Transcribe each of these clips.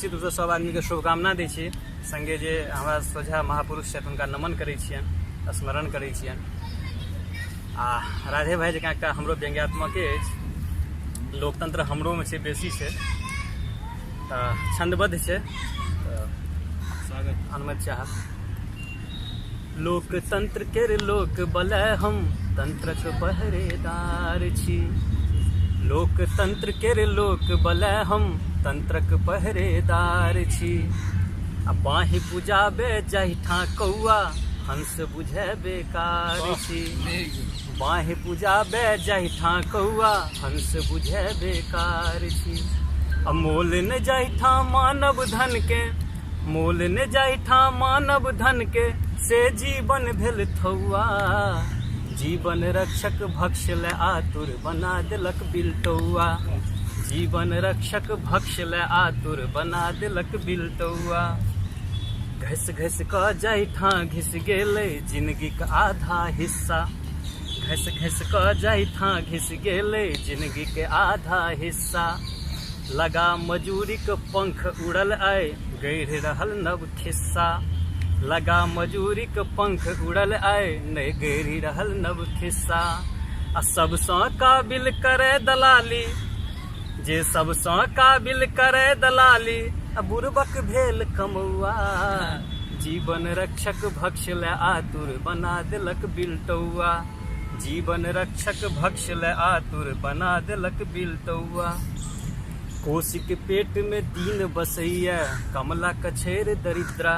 निश्चित रूपसँ सभ आदमीके शुभकामना दै छी, सङ्गे जे हमरा सोझा महापुरुष छथि हुनका नमन करै छियनि, स्मरण करै छियनि। आ राधे भाइ जकाँ एकटा हमरो व्यंग्यात्मके अछि, लोकतंत्र हमरोमे छै, बेसी छै, तऽ छन्दबद्ध छै, तऽ स्वागत। अनुमति चाहब। लोकतंत्र केर लोक बलै हम तंत्रक पहरेदार छी, लोकतंत्र केर लोक बलै हम तंत्रक पहरेदार छी। आ बाँहि पुजाबे जाहिठाँ कौआ हंस बुझै बेकार छी, बाँहि पुजाबे जाहिठाँ कौआ हंस बुझै बेकार छी। आ मोल ने जाहिठाँ मानव धन के, मोल ने जाहिठाँ मानव धन के, से जीवन भेल थौआ। जीवन रक्षक भक्ष ले आतुर बना देलक बिलटौआ, जीवन रक्षक भक्ष ले आतुर बना देलक बिलटौआ। घसि घसि कऽ जाहिठाँ घिस गेलै जिनगीक आधा हिस्सा, घसि घसि कऽ जाहिठाँ घिस गेलै जिनगीक आधा हिस्सा। लगा मजूरीक पंख उड़ल आइ गढ़ि रहल नव खिस्सा, लगा मजूरीक पंख उड़ल आइ नहि गढ़ि रहल नव खिस्सा। आ सबसँ काबिल करे दलाली, जे सबसँ काबिल करे दलाली, आ बुड़बक भेल कमौआ। जीवन रक्षक भक्ष ले आतुर बना देलक बिलटौआ, जीवन रक्षक भक्ष ले आतुर बना देलक बिलटौआ। कोशीक पेट में दीन बसैया कमला कछेर दरिद्रा,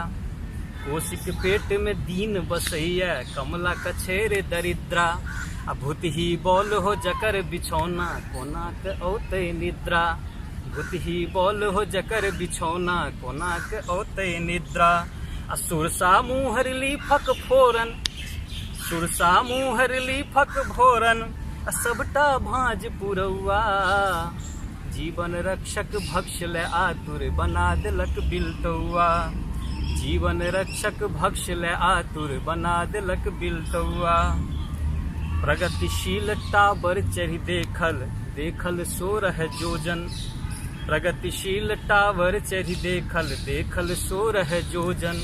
कोशीक पेट में दीन बसैया कमला कछेर दरिद्रा। आ भूतही बॉल हो जकर बिछौना कोना के औतै निद्रा, भूतही बॉल हो जकर बिछौना कोना के औतै निद्रा। आ सुरसा मुहर लीफक फोरन, सुरसा मुहर लीफक भोरन, आ सबटा भाँज पुरौआ। जीवन रक्षक भक्ष ले आतुर बना देलक बिलटौआ, जीवन रक्षक भक्ष ले आतुर बना देलक बिलटौआ। प्रगतिशील टावर चढ़ि देखल, देखल 16 जोजन, प्रगतिशील टावर चढ़ि देखल, देखल 16 जोजन।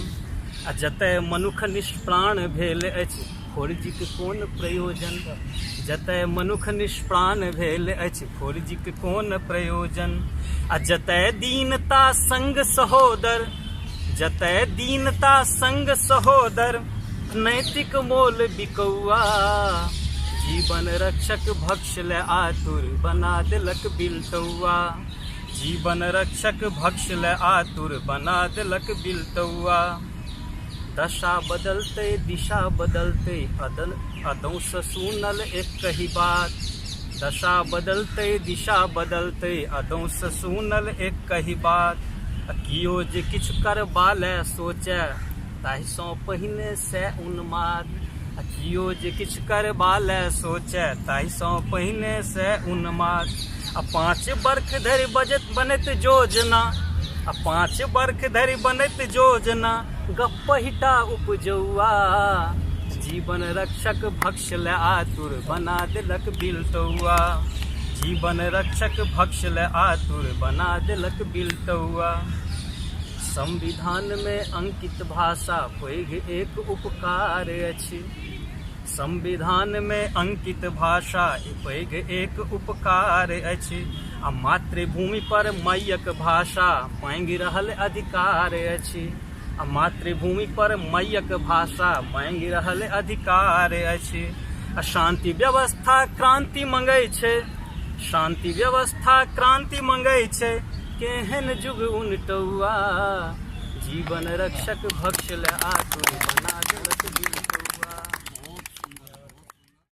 आ जतय मनुख निष्प्राण भेल अछि फोर्जीक कोन प्रयोजन, जतय मनुख निष्प्राण भेल अछि फोर्जीक कोन प्रयोजन। आ जतय दीनता संग सहोदर, जतय दीनता संग सहोदर, नैतिक मोल बिकौआ। जीवन रक्षक भक्ष ले आतुर बना देलक बिलटौआ, जीवन रक्षक भक्ष ले आतुर बना देलक बिलटौआ। दशा बदलतै दिशा बदलतै अदौसँ सुनल एकहि बात, दशा बदलतै दिशा बदलतै अदौसँ सुनल एकहि बात। आ कियो जे किछु करबा लए सोचए ताहिसँ पहिने से उन्माद, आ कियो जे किछु करबा लए सोचए ताहिसँ पहिने से उन्माद। आ 5 बर्ख धरि बजत बनैत योजना, आ 5 बर्ख धरि बनैत योजना, गप्पहिटा उपजौआ। जीवन रक्षक भक्ष ले आतुर बना देलक बिलटौआ, जीवन रक्षक भक्ष ले आतुर बना देलक बिलटौआ। संविधान में अंकित भाषा पैघ एक उपकार अछि, संविधान में अंकित भाषा पैघ एक उपकार अछि। आ मातृभूमि पर मायक भाषा मांगि रहल अधिकार अछि, आ मातृभूमि पर मायक भाषा मांगि रहल अधिकार अछि। आ शांति व्यवस्था क्रांति मंगै छै, शांति व्यवस्था क्रांति मंगै छै, केहन जुग उनटौआ। जीवन रक्षक भक्ष ले आतुर बना देलक बिलटौआ।